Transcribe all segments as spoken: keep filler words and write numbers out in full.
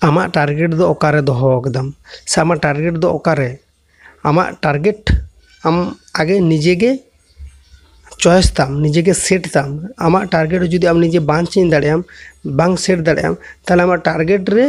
ᱟᱢᱟᱜ ᱴᱟᱨᱜᱮᱴ ᱫᱚ ᱚᱠᱟᱨᱮ ᱫᱚᱦᱚ ᱟᱠᱟᱫᱟᱢ, ᱥᱮ ᱟᱢᱟᱜ ᱴᱟᱨᱜᱮᱴ ᱫᱚ ᱚᱠᱟᱨᱮ? ᱟᱢᱟᱜ ᱴᱟᱨᱜᱮᱴ ᱟᱢ ᱟᱜᱮ ᱱᱤᱡᱮ ᱜᱮ ᱪᱚᱭᱮᱥ ᱛᱟᱢ, ᱱᱤᱡᱮ ᱜᱮ ᱥᱮᱴ ᱛᱟᱢ᱾ ᱟᱢᱟᱜ ᱴᱟᱨᱜᱮᱴ ᱡᱩᱫᱤ ᱟᱢ ᱱᱤᱡᱮ ᱵᱟᱝ ᱪᱮᱧᱡᱽ ᱫᱟᱲᱮᱭᱟᱜ ᱟᱢ, ᱵᱟᱝ ᱥᱮᱴ ᱫᱟᱲᱮᱭᱟᱜ ᱟᱢ, ᱛᱟᱦᱚᱞᱮ ᱟᱢᱟᱜ ᱴᱟᱨᱜᱮᱴ ᱨᱮ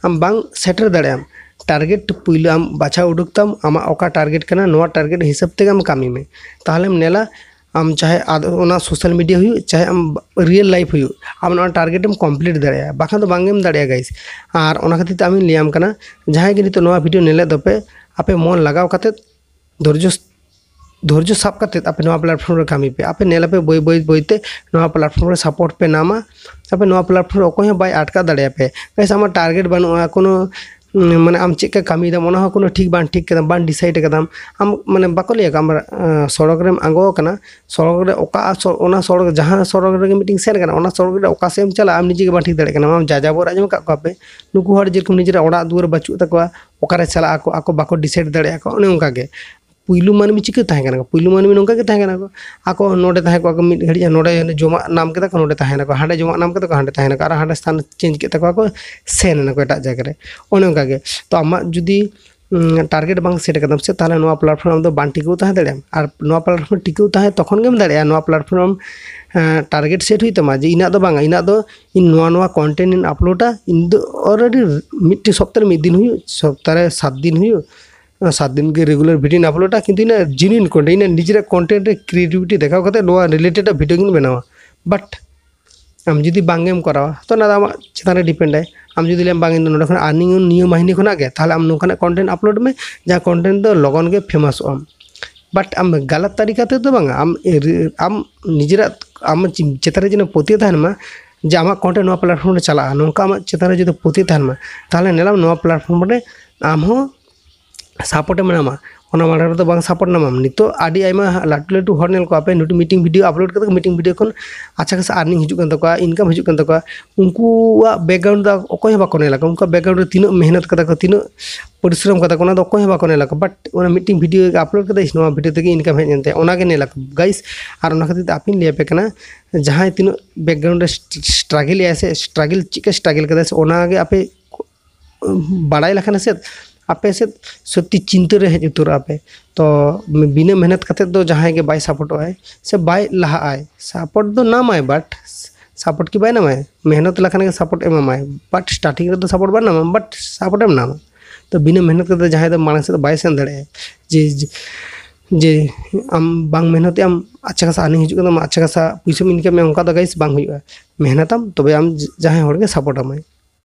ᱟᱢ ᱵᱟᱝ ᱥᱮᱴᱮᱨ ᱫᱟᱲᱮᱭᱟᱜ ᱟᱢ᱾ ᱴᱟᱨᱜᱮᱴ ᱯᱩᱭᱞᱩ ᱟᱢ ᱵᱟᱪᱷᱟᱣ ᱩᱰᱩᱠ ᱛᱟᱢ, ᱟᱢᱟᱜ ᱚᱠᱟ ᱴᱟᱨᱜᱮᱴ ᱠᱟᱱᱟ, ᱱᱚᱣᱟ ᱴᱟᱨᱜᱮᱴ ᱦᱤᱥᱟᱹᱵ ᱛᱮᱜᱮ ᱟᱢ ᱠᱟᱹᱢᱤ ᱢᱮ᱾ ᱛᱟᱦᱚᱞᱮᱢ ᱧᱮᱞᱟ ᱟᱢ ᱪᱟᱦᱮ ᱟᱫ-, ᱚᱱᱟ ᱥᱳᱥᱟᱞ ᱢᱤᱰᱤᱭᱟ ᱦᱩᱭᱩᱜ, ᱪᱟᱦᱮ ᱟᱢ ᱨᱤᱭᱮᱞ ᱞᱟᱭᱤᱯᱷ ᱦᱩᱭᱩᱜ, ᱟᱢ ᱱᱚᱣᱟ ᱴᱟᱨᱜᱮᱴ ᱮᱢ ᱠᱚᱢᱯᱞᱤᱴ ᱫᱟᱲᱮᱭᱟᱜᱼᱟ, ᱵᱟᱠᱷᱟᱱ ᱫᱚ ᱵᱟᱝ ᱮᱢ ᱫᱟᱲᱮᱭᱟᱜᱼᱟ, ᱜᱟᱭᱤᱥ᱾ ᱟᱨ ᱚᱱᱟ ᱠᱷᱟᱹᱛᱤᱨ ᱛᱮ ᱟᱢᱤᱧ ᱞᱟᱹᱭᱟᱢ ᱠᱟᱱᱟ, ᱡᱟᱦᱟᱸᱭ ᱜᱮ ᱱᱤᱛᱚᱜ ᱱᱚᱣᱟ ᱵᱷᱤᱰᱤᱭᱳ ᱧᱮᱞᱮᱫ ᱫᱚᱯᱮ, ᱟᱯᱮ ᱢᱚᱱ ᱞᱟᱜᱟᱣ ᱠᱟᱛᱮᱫ ᱫᱷᱳᱨᱡᱚ, ᱫᱷᱳᱨᱡᱚ ᱥᱟᱵ ᱠᱟᱛᱮᱫ ᱟᱯᱮ ᱱᱚᱣᱟ ᱯᱞᱟᱴᱯᱷᱚᱨᱢ ᱨᱮ ᱠᱟᱹᱢᱤ ᱯᱮ᱾ ᱟᱯᱮ ᱧᱮᱞ ᱟᱯᱮ ᱵᱟᱹᱭ ᱵᱟᱹᱭ ᱵᱟᱹᱭ ᱛᱮ ᱱᱚᱣᱟ ᱯᱞᱟᱴᱯᱷᱚᱨᱢ ᱨᱮ ᱥᱟᱯᱳᱨᱴ ᱯᱮ ᱧᱟᱢᱟ᱾ ᱟᱯᱮ ᱱᱚᱣᱟ ᱯᱞᱟᱴᱯᱷᱚᱨᱢ ᱨᱮ ᱚᱠᱚᱭ ᱦᱚᱸ ᱵᱟᱭ ᱟᱴᱠᱟᱣ ᱫᱟᱲᱮᱭᱟᱯᱮ᱾ ᱜᱟᱭᱤᱥ, ᱟᱢᱟᱜ ᱴᱟᱨᱜᱮᱴ ᱵᱟᱹᱱᱩᱜᱼᱟ, ᱠᱳᱱᱳ, ᱩᱸ, ᱢᱟᱱᱮ ᱟᱢ ᱪᱮᱫ ᱞᱮᱠᱟ ᱠᱟᱹᱢᱤᱭᱮᱫᱟᱢ, ᱚᱱᱟ ᱦᱚᱸ ᱠᱳᱱᱳ ᱴᱷᱤᱠ ᱵᱟᱝ ᱴᱷᱤᱠ ᱠᱟᱫᱟᱢ, ᱵᱟᱝ ᱰᱤᱥᱟᱭᱤᱰ ᱠᱟᱫᱟᱢ᱾ ᱟᱢ ᱢᱟᱱᱮ ᱵᱟᱠᱚ ᱞᱟᱹᱭ ᱟᱠᱟᱫ, ᱟᱢ, ᱟᱸ, ᱥᱚᱲᱚᱠ ᱨᱮᱢ ᱟᱬᱜᱚ ᱟᱠᱟᱱᱟ, ᱥᱚᱲᱚᱠ ᱨᱮ ᱚᱠᱟ ᱥᱚ-, ᱚᱱᱟ ᱥᱚᱲᱚᱠ, ᱡᱟᱦᱟᱸ ᱥᱚᱲᱚᱠ ᱨᱮᱜᱮ ᱢᱤᱫᱴᱤᱝ ᱥᱮᱱ ᱠᱟᱱᱟ, ᱚᱱᱟ ᱥᱚᱲᱚᱠ ᱨᱮ ᱚᱠᱟ ᱥᱮᱫ ᱮᱢ ᱪᱟᱞᱟᱜᱼᱟ, ᱟᱢ ᱱᱤᱡᱮ ᱜᱮ ᱵᱟᱝ ᱴᱷᱤᱠ ᱫᱟᱲᱮᱭᱟᱜ ᱠᱟᱱᱟ᱾ ᱟᱢ ᱡᱟᱡᱟᱵᱚᱨ ᱟᱸᱡᱚᱢ ᱟᱠᱟᱫ ᱠᱚᱣᱟ ᱯᱮ, ᱱᱩᱠᱩ ᱦᱚᱲ ᱡᱮᱨᱚᱠᱚᱢ ᱱᱤᱡᱮᱨᱟᱜ ᱚᱲᱟᱜ ᱫᱩᱣᱟᱹᱨ ᱵᱟᱹᱪᱩᱜ ᱛᱟᱠᱚᱣᱟ, ᱚᱠᱟᱨᱮ ᱪᱟᱞᱟᱜ ᱟᱠᱚ, ᱟᱠᱚ ᱵᱟᱠᱚ ᱰᱤᱥᱟᱭᱤᱰ ᱫᱟᱲᱮᱭᱟᱜᱼᱟ ᱠᱚ, ᱚᱱᱮ ᱚᱱᱠᱟ ᱜᱮ᱾ ᱯᱩᱭᱞᱩ ᱢᱟᱹᱱᱢᱤ ᱪᱤᱠᱟᱹ ᱛᱟᱦᱮᱸ ᱠᱟᱱᱟ ᱠᱚ? ᱯᱩᱭᱞᱩ ᱢᱟᱹᱱᱢᱤ ᱱᱚᱝᱠᱟ ᱜᱮ ᱛᱟᱦᱮᱸ ᱠᱟᱱᱟ ᱠᱚ᱾ ᱟᱠᱚ ᱱᱚᱰᱮ ᱛᱟᱦᱮᱸ ᱠᱚᱜᱼᱟ ᱠᱚ, ᱢᱤᱫ ᱜᱷᱟᱹᱲᱤᱡ ᱱᱚᱰᱮ ᱡᱚᱢᱟᱜ ᱧᱟᱢ ᱠᱮᱫᱟ ᱠᱚ, ᱱᱚᱰᱮ ᱛᱟᱦᱮᱸ ᱱᱟᱠᱚ, ᱦᱟᱸᱰᱮ ᱡᱚᱢᱟᱜ ᱧᱟᱢ ᱠᱮᱫᱟ ᱠᱚ, ᱦᱟᱸᱰᱮ ᱛᱟᱦᱮᱸ ᱱᱟᱠᱚ, ᱟᱨ ᱦᱟᱸᱰᱮ ᱥᱛᱷᱟᱱ ᱪᱮᱧᱡᱽ ᱠᱮᱫ ᱛᱟᱠᱚᱣᱟ ᱠᱚ, ᱥᱮᱱ ᱮᱱᱟ ᱠᱚ ᱮᱴᱟᱜ ᱡᱟᱭᱜᱟ ᱨᱮ᱾ ᱚᱱᱮ ᱚᱱᱠᱟ ᱜᱮ᱾ ᱛᱚ ᱟᱢᱟᱜ ᱡᱩᱫᱤ, ᱩᱸ, ᱴᱟᱨᱜᱮᱴ ᱵᱟᱝ ᱥᱮᱴ ᱠᱟᱫᱟᱢ ᱥᱮ, ᱛᱟᱦᱚᱞᱮ ᱱᱚᱣᱟ ᱯᱞᱟᱴᱯᱷᱚᱨᱢ ᱫᱚ ᱵᱟᱝ ᱴᱤᱠᱟᱹᱣ ᱛᱟᱦᱮᱸ ᱫᱟᱲᱮᱭᱟᱜᱼᱟ᱾ ᱟᱨ ᱱᱚᱣᱟ ᱯᱞᱟᱴᱯᱷᱚᱨᱢ ᱴᱤᱠᱟᱹᱣ ᱛᱟᱦᱮᱸ ᱛᱚᱠᱷᱚᱱ ᱜᱮᱢ ᱫᱟᱲᱮᱭᱟᱜᱼᱟ᱾ ᱱᱚᱣᱟ ᱯᱞᱟᱴᱯᱷᱚᱨᱢ, ᱮᱸ, ᱴᱟᱨᱜᱮᱴ ᱥᱮᱴ ᱦᱩᱭᱩᱜ ᱛᱟᱢᱟ ᱡᱮ ᱤᱧᱟᱹᱜ ᱫᱚ ᱵᱟᱝᱟ, ᱤᱧᱟᱹᱜ ᱫᱚ ᱤᱧ ᱱᱚᱣᱟ, ᱱᱚᱣᱟ ᱠᱚᱱᱴᱮᱱᱴ ᱤᱧ ᱟᱯᱞᱳᱰᱟ, ᱤᱧ ᱫᱚ ᱚᱞᱨᱮᱰᱤ ᱢᱤᱫᱴᱮᱱ ᱥᱚᱯᱛᱟᱦᱚ ᱨᱮ ᱢᱤᱫ ᱫᱤᱱ ᱦᱩᱭᱩᱜ, ᱥᱚᱯᱛᱟᱦᱚ ᱨᱮ ᱥᱟᱛ ᱫᱤᱱ ᱦᱩᱭᱩᱜ, ᱚᱱᱟ ᱥᱟᱛ ᱫᱤᱱ ᱜᱮ ᱨᱮᱜᱩᱞᱟᱨ ᱵᱷᱤᱰᱤᱭᱳᱧ ᱟᱯᱞᱳᱰᱟ, ᱠᱤᱱᱛᱩ ᱤᱧᱟᱹᱜ ᱡᱮᱱᱩᱭᱤᱱ ᱠᱚᱱᱴᱮᱱᱴ, ᱤᱧᱟᱹᱜ ᱱᱤᱡᱮᱨᱟᱜ ᱠᱚᱱᱴᱮᱱᱴ ᱨᱮ ᱠᱨᱤᱭᱮᱴᱤᱵᱷᱤᱴᱤ ᱫᱮᱠᱷᱟᱣ ᱠᱟᱛᱮ ᱱᱚᱣᱟ ᱨᱤᱞᱮᱴᱮᱰ ᱵᱷᱤᱰᱤᱭᱳ ᱜᱤᱧ ᱵᱮᱱᱟᱣᱟ᱾ ᱵᱟᱴ ᱟᱢ ᱡᱩᱫᱤ ᱵᱟᱝ ᱜᱮᱢ ᱠᱚᱨᱟᱣᱟ, ᱛᱚ ᱚᱱᱟ ᱫᱚ ᱟᱢᱟᱜ ᱪᱮᱛᱟᱱ ᱨᱮ ᱰᱤᱯᱮᱱᱰ ᱟᱭ᱾ ᱟᱢ ᱡᱩᱫᱤ ᱞᱟᱹᱭᱟᱢ, "ᱵᱟᱝ, ᱤᱧ ᱫᱚ ᱱᱚᱰᱮ ᱠᱷᱚᱱ ᱟᱨᱱᱤᱝ ᱱᱤᱭᱟᱹ ᱢᱟᱹᱦᱱᱟᱹ ᱠᱷᱚᱱᱟᱜ ᱜᱮ", ᱛᱟᱦᱚᱞᱮ ᱟᱢ ᱱᱚᱝᱠᱟᱱᱟᱜ ᱠᱚᱱᱴᱮᱱᱴ ᱟᱯᱞᱳᱰ ᱢᱮ, ᱡᱟᱦᱟᱸ ᱠᱚᱱᱴᱮᱱᱴ ᱫᱚ ᱞᱚᱜᱚᱱ ᱜᱮ ᱯᱷᱮᱢᱟᱥᱚᱜ ᱟᱢ᱾ ᱵᱟᱴ ᱟᱢ ᱜᱟᱞᱟᱛ ᱛᱟᱹᱨᱤᱠᱟ ᱛᱮᱫᱚ ᱵᱟᱝᱟ, ᱟᱢ ᱮ-, ᱟᱢ ᱱᱤᱡᱮᱨᱟᱜ, ᱟᱢ ᱪᱮᱛᱟᱱ ᱨᱮ ᱡᱮᱱᱚ ᱯᱟᱹᱛᱭᱟᱹᱣ ᱛᱟᱦᱮᱱ ᱢᱟ ᱡᱮ ᱟᱢᱟᱜ ᱠᱚᱱᱴᱮᱱᱴ ᱱᱚᱣᱟ ᱯᱞᱟᱴᱯᱷᱚᱨᱢ ᱨᱮ ᱪᱟᱞᱟᱜᱼᱟ, ᱱᱚᱝᱠᱟ ᱟᱢᱟᱜ ᱪᱮᱛᱟᱱ ᱨᱮ ᱡᱩᱫᱤ ᱯᱟᱹᱛᱭᱟᱹᱣ ᱛᱟᱦᱮᱱ ᱢᱟ, ᱛᱟᱦᱚᱞᱮ ᱧᱮᱞᱟᱢ ᱱᱚᱣᱟ ᱯᱞᱟᱴᱯᱷᱚᱨᱢ ᱨᱮ ᱟᱢ ᱦᱚᱸ ᱥᱟᱯᱳᱨᱴ ᱮᱢ ᱧᱟᱢᱟ᱾ ᱚᱱᱟ ᱢᱟᱲᱟᱝ ᱨᱮᱫᱚ ᱵᱟᱝ ᱥᱟᱯᱳᱨᱴ ᱧᱟᱢᱟᱢ᱾ ᱱᱤᱛᱚᱜ ᱟᱹᱰᱤ ᱟᱭᱢᱟ ᱞᱟᱹᱴᱩ ᱞᱟᱹᱴᱩ ᱦᱚᱲ ᱧᱮᱞ ᱠᱚᱣᱟ ᱯᱮ, ᱱᱩᱴᱩ ᱢᱤᱫᱴᱤᱝ ᱵᱷᱤᱰᱤᱭᱳ ᱟᱯᱞᱳᱰ ᱠᱟᱛᱮ, ᱢᱤᱫᱴᱤᱝ ᱵᱷᱤᱰᱤᱭᱳ ᱠᱷᱚᱱ ᱟᱪᱪᱷᱟ ᱠᱷᱟᱥᱟ ᱟᱨᱱᱤᱝ ᱦᱤᱡᱩᱜ ᱠᱟᱱ ᱛᱟᱠᱚᱣᱟ, ᱤᱱᱠᱟᱢ ᱦᱤᱡᱩᱜ ᱠᱟᱱ ᱛᱟᱠᱚᱣᱟ᱾ ᱩᱱᱠᱩᱣᱟᱜ ᱵᱮᱠᱜᱨᱟᱣᱩᱱᱰ ᱫᱚ ᱚᱠᱚᱭ ᱦᱚᱸ ᱵᱟᱠᱚ ᱧᱮᱞ ᱟᱠᱚ, ᱩᱱᱠᱩᱣᱟᱜ ᱵᱮᱠᱜᱨᱟᱣᱩᱱᱰ ᱨᱮ ᱛᱤᱱᱟᱹᱜ ᱢᱮᱦᱱᱚᱛ ᱠᱟᱫᱟ ᱠᱚ, ᱛᱤᱱᱟᱹᱜ ᱯᱚᱨᱤᱥᱨᱚᱢ ᱠᱟᱫᱟ ᱠᱚ, ᱚᱱᱟ ᱫᱚ ᱚᱠᱚᱭ ᱦᱚᱸ ᱵᱟᱠᱚ ᱧᱮᱞ ᱟᱠᱚ᱾ ᱵᱟᱴ ᱚᱱᱟ ᱢᱤᱫᱴᱤᱝ ᱵᱷᱤᱰᱤᱭᱳ ᱟᱯᱞᱳᱰ ᱠᱟᱫᱟᱭ, ᱱᱚᱣᱟ ᱵᱷᱤᱰᱤᱭᱳ ᱛᱮᱜᱮ ᱤᱱᱠᱟᱢ ᱦᱮᱡ ᱮᱱ ᱛᱟᱭᱟ, ᱚᱱᱟ ᱜᱮ ᱧᱮᱞ ᱟᱠᱚ ᱜᱟᱭᱤᱥ᱾ ᱟᱨ ᱚᱱᱟ ᱠᱷᱟᱹᱛᱤᱨ ᱛᱮ ᱟᱯᱮᱧ ᱞᱟᱹᱭ ᱟᱯᱮ ᱠᱟᱱᱟ, ᱡᱟᱦᱟᱸᱭ ᱛᱤᱱᱟᱹᱜ ᱵᱮᱠᱜᱨᱟᱣᱩᱱᱰ ᱨᱮ ᱥᱴᱨᱟᱜᱮᱞ ᱮᱫᱟᱭ ᱥᱮ ᱥᱴᱨᱟᱜᱮᱞ ᱪᱮᱫ ᱞᱮᱠᱟ ᱥᱴᱨᱟᱜᱮᱞ ᱠᱟᱫᱟᱭ ᱥᱮ, ᱚᱱᱟ ᱜᱮ ᱟᱯᱮ ᱵᱟᱲᱟᱭ ᱞᱮᱠᱷᱟᱱ ᱥᱮ ᱟᱯᱮ ᱥᱮ ᱥᱚᱛᱛᱤ ᱪᱤᱱᱛᱟᱹ ᱨᱮ ᱦᱮᱡ ᱩᱛᱟᱹᱨᱚᱜᱼᱟ ᱯᱮ᱾ ᱛᱚ ᱵᱤᱱᱟᱹ ᱢᱮᱦᱱᱚᱛ ᱠᱟᱛᱮᱫ ᱫᱚ ᱡᱟᱦᱟᱸᱭ ᱜᱮ ᱵᱟᱭ ᱥᱟᱯᱳᱨᱴᱚᱜ ᱟᱭ ᱥᱮ ᱵᱟᱭ ᱞᱟᱦᱟᱜ ᱟᱭ, ᱥᱟᱯᱳᱨᱴ ᱫᱚ ᱱᱟᱢᱟᱭ, ᱵᱟᱴ ᱥᱟᱯᱳᱨᱴ ᱠᱤ ᱵᱟᱭ ᱱᱟᱢᱟᱭ? ᱢᱮᱦᱱᱚᱛ ᱞᱮᱠᱷᱟᱱ ᱜᱮ ᱥᱟᱯᱳᱨᱴ ᱮᱢᱟᱢᱟᱭ, ᱵᱟᱴ ᱥᱴᱟᱨᱴᱤᱝ ᱨᱮᱫᱚ ᱥᱟᱯᱳᱨᱴ ᱵᱟᱭ ᱱᱟᱢᱟ, ᱵᱟᱴ ᱥᱟᱯᱳᱨᱴ ᱮᱢ ᱱᱟᱢᱟ᱾ ᱛᱚ ᱵᱤᱱᱟᱹ ᱢᱮᱦᱱᱚᱛ ᱠᱟᱛᱮ ᱡᱟᱦᱟᱸᱭ ᱫᱚ ᱢᱟᱲᱟᱝ ᱥᱮᱫ ᱫᱚ ᱵᱟᱭ ᱥᱮᱱ ᱫᱟᱲᱮᱭᱟᱜᱼᱟ, ᱡᱮ ᱡᱮ ᱟᱢ ᱵᱟᱝ ᱢᱮᱦᱱᱚᱛᱮᱜ ᱟᱢ ᱟᱪᱪᱷᱟ ᱠᱷᱟᱥᱟ ᱟᱨᱱᱤᱝ ᱦᱤᱡᱩᱜ ᱠᱟᱱ ᱛᱟᱢᱟ, ᱟᱪᱪᱷᱟ ᱠᱷᱟᱥᱟ ᱯᱩᱭᱥᱟᱹᱢ ᱤᱱᱠᱟᱢᱮᱜᱼᱟ, ᱚᱱᱠᱟ ᱫᱚ ᱜᱟᱭᱤᱥ ᱵᱟᱝ ᱦᱩᱭᱩᱜᱼᱟ᱾ ᱢᱮᱦᱱᱚᱛᱟᱢ ᱛᱚᱵᱮ ᱟᱢ ᱡᱟᱦᱟᱸᱭ ᱦᱚᱲ ᱜᱮ ᱥᱟᱯᱳᱨᱴ ᱟᱢᱟᱭ᱾